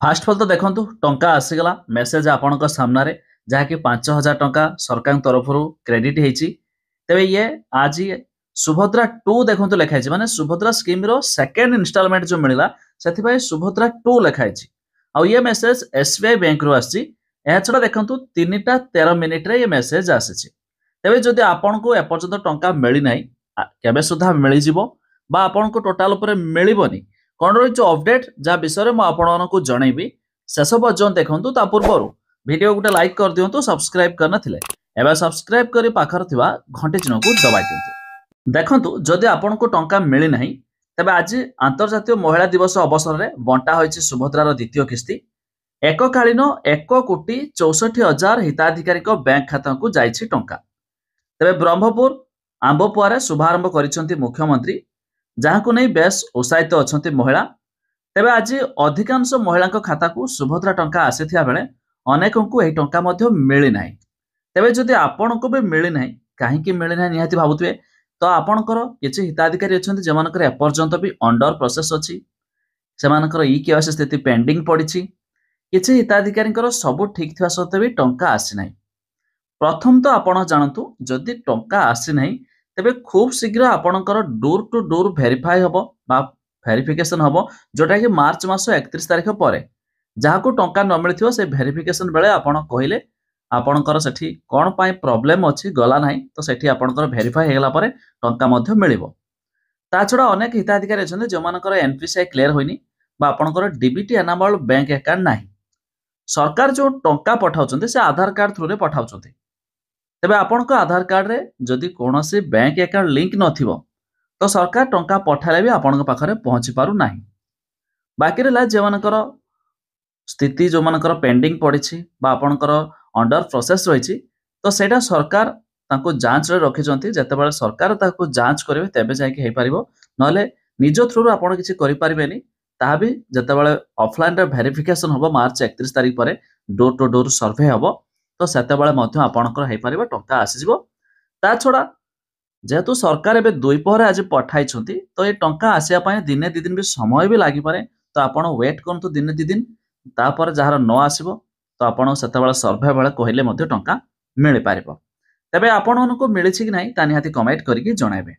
First of all ତ ଦେଖନ୍ତୁ, ଟଙ୍କା ଆସିଗଲା, ମେସେଜ ଆପଣଙ୍କ ସାମ୍ନାରେ, ଯାହାକି 5000 ଟଙ୍କା ସରକାରଙ୍କ ତରଫରୁ କ୍ରେଡିଟ୍ ହେଇଛି। ତେବେ ଇଏ ଆଜି ସୁଭଦ୍ରା 2 ଦେଖନ୍ତୁ ଲେଖା ହେଇଛି, ମାନେ ସୁଭଦ୍ରା ସ୍କିମ୍ର ସେକେଣ୍ଡ ଇନଷ୍ଟଲମେଣ୍ଟ ଯୋଉ ମିଳିଲା, ସେଥିପାଇଁ ସୁଭଦ୍ରା 2 ଲେଖା ହେଇଛି। ଆଉ ଇଏ ମେସେଜ ଏସବିଆଇ ବ୍ୟାଙ୍କରୁ ଆସିଛି। ଏହା ଛଡ଼ା ଦେଖନ୍ତୁ, 3ଟା 13 ମିନିଟ୍ରେ ଇଏ ମେସେଜ ଆସିଛି। ତେବେ ଯଦି ଆପଣଙ୍କୁ ଏପର୍ଯ୍ୟନ୍ତ ଟଙ୍କା ମିଳିନାହିଁ, କେବେ ସୁଦ୍ଧା ମିଳିଯିବ ବା ଆପଣଙ୍କୁ ଟୋଟାଲ ଉପରେ ମିଳିବନି, କ'ଣ ରହିଛି ଅପଡେଟ୍, ଯାହା ବିଷୟରେ ମୁଁ ଆପଣମାନଙ୍କୁ ଜଣେଇବି, ଶେଷ ପର୍ଯ୍ୟନ୍ତ ଦେଖନ୍ତୁ। ତା ପୂର୍ବରୁ ଭିଡ଼ିଓ ଗୋଟେ ଲାଇକ୍ କରିଦିଅନ୍ତୁ। ସବସ୍କ୍ରାଇବ୍ କରିନଥିଲେ ଏବେ ସବସ୍କ୍ରାଇବ୍ କରି ପାଖରେ ଥିବା ଘଣ୍ଟି ଚିହ୍ନକୁ ଦବାଇ ଦିଅନ୍ତୁ। ଦେଖନ୍ତୁ, ଯଦି ଆପଣଙ୍କୁ ଟଙ୍କା ମିଳିନାହିଁ, ତେବେ ଆଜି ଆନ୍ତର୍ଜାତୀୟ ମହିଳା ଦିବସ ଅବସରରେ ବଣ୍ଟା ହୋଇଛି ସୁଭଦ୍ରାର ଦ୍ୱିତୀୟ କିସ୍ତି। ଏକକାଳୀନ 1 କୋଟି 64 ହଜାର ହିତାଧିକାରୀଙ୍କ ବ୍ୟାଙ୍କ ଖାତାକୁ ଯାଇଛି ଟଙ୍କା। ତେବେ ବ୍ରହ୍ମପୁର ଆମ୍ବପୁଆରେ ଶୁଭାରମ୍ଭ କରିଛନ୍ତି ମୁଖ୍ୟମନ୍ତ୍ରୀ, ଯାହାକୁ ନେଇ ବେଶ ଉତ୍ସାହିତ ଅଛନ୍ତି ମହିଳା। ତେବେ ଆଜି ଅଧିକାଂଶ ମହିଳାଙ୍କ ଖାତାକୁ ସୁଭଦ୍ରା ଟଙ୍କା ଆସିଥିବା ବେଳେ ଅନେକଙ୍କୁ ଏହି ଟଙ୍କା ମଧ୍ୟ ମିଳିନାହିଁ। ତେବେ ଯଦି ଆପଣଙ୍କୁ ବି ମିଳିନାହିଁ, କାହିଁକି ମିଳିନାହିଁ ନିହାତି ଭାବୁଥିବେ। ତ ଆପଣଙ୍କର କିଛି ହିତାଧିକାରୀ ଅଛନ୍ତି, ଯେଉଁମାନଙ୍କର ଏପର୍ଯ୍ୟନ୍ତ ବି ଅଣ୍ଡର ପ୍ରୋସେସ ଅଛି, ସେମାନଙ୍କର ଇ କେୱାଇସି ସ୍ଥିତି ପେଣ୍ଡିଂ ପଡ଼ିଛି। କିଛି ହିତାଧିକାରୀଙ୍କର ସବୁ ଠିକ୍ ଥିବା ସତ୍ତ୍ୱେ ବି ଟଙ୍କା ଆସିନାହିଁ। ପ୍ରଥମ ତ ଆପଣ ଜାଣନ୍ତୁ, ଯଦି ଟଙ୍କା ଆସିନାହିଁ, ତେବେ ଖୁବ୍ ଶୀଘ୍ର ଆପଣଙ୍କର ଡୋର ଟୁ ଡୋର ଭେରିଫାଏ ହେବ ବା ଭେରିଫିକେସନ ହେବ, ଯୋଉଟାକି ମାର୍ଚ୍ଚ ମାସ 31 ତାରିଖ ପରେ। ଯାହାକୁ ଟଙ୍କା ନ ମିଳିଥିବ, ସେ ଭେରିଫିକେସନ ବେଳେ ଆପଣ କହିଲେ ଆପଣଙ୍କର ସେଠି କ'ଣ ପାଇଁ ପ୍ରୋବ୍ଲେମ ଅଛି, ଗଲା ନାହିଁ, ତ ସେଠି ଆପଣଙ୍କର ଭେରିଫାଏ ହେଇଗଲା ପରେ ଟଙ୍କା ମଧ୍ୟ ମିଳିବ। ତା ଛଡ଼ା ଅନେକ ହିତାଧିକାରୀ ଅଛନ୍ତି, ଯେଉଁମାନଙ୍କର ଏନପିସିଆଇ କ୍ଲିୟର ହୋଇନି ବା ଆପଣଙ୍କର ଡିବିଟି ଏନାବଲ୍ଡ ବ୍ୟାଙ୍କ ଆକାଉଣ୍ଟ ନାହିଁ। ସରକାର ଯେଉଁ ଟଙ୍କା ପଠାଉଛନ୍ତି, ସେ ଆଧାର କାର୍ଡ ଥ୍ରୁରେ ପଠାଉଛନ୍ତି। ତେବେ ଆପଣଙ୍କ ଆଧାର କାର୍ଡରେ ଯଦି କୌଣସି ବ୍ୟାଙ୍କ ଆକାଉଣ୍ଟ ଲିଙ୍କ ନଥିବ, ତ ସରକାର ଟଙ୍କା ପଠାଇଲେ ବି ଆପଣଙ୍କ ପାଖରେ ପହଞ୍ଚି ପାରୁନାହିଁ। ବାକି ରହିଲା ଯେଉଁମାନଙ୍କର ସ୍ଥିତି, ଯେଉଁମାନଙ୍କର ପେଣ୍ଡିଂ ପଡ଼ିଛି ବା ଆପଣଙ୍କର ଅଣ୍ଡର ପ୍ରୋସେସ ରହିଛି, ତ ସେଇଟା ସରକାର ତାଙ୍କୁ ଯାଞ୍ଚରେ ରଖିଛନ୍ତି। ଯେତେବେଳେ ସରକାର ତାକୁ ଯାଞ୍ଚ କରିବେ, ତେବେ ଯାଇକି ହେଇପାରିବ। ନହେଲେ ନିଜ ଥ୍ରୁରୁ ଆପଣ କିଛି କରିପାରିବେନି। ତାହା ବି ଯେତେବେଳେ ଅଫଲାଇନରେ ଭେରିଫିକେସନ ହେବ, ମାର୍ଚ୍ଚ 31 ତାରିଖ ପରେ ଡୋର ଟୁ ଡୋର ସର୍ଭେ ହେବ, ତ ସେତେବେଳେ ମଧ୍ୟ ଆପଣଙ୍କର ହେଇପାରିବ, ଟଙ୍କା ଆସିଯିବ। ତା ଛଡ଼ା ଯେହେତୁ ସରକାର ଏବେ ଦ୍ୱିପହରେ ଆଜି ପଠାଇଛନ୍ତି, ତ ଏ ଟଙ୍କା ଆସିବା ପାଇଁ ଦିନେ 2 ଦିନ ବି ସମୟ ବି ଲାଗିପାରେ। ତ ଆପଣ ୱେଟ୍ କରନ୍ତୁ ଦିନେ 2 ଦିନ। ତାପରେ ଯାହାର ନ ଆସିବ, ତ ଆପଣ ସେତେବେଳେ ସର୍ଭେ ବେଳେ କହିଲେ ମଧ୍ୟ ଟଙ୍କା ମିଳିପାରିବ। ତେବେ ଆପଣମାନଙ୍କୁ ମିଳିଛି କି ନାହିଁ, ତା ନିହାତି କମେଣ୍ଟ କରିକି ଜଣାଇବେ।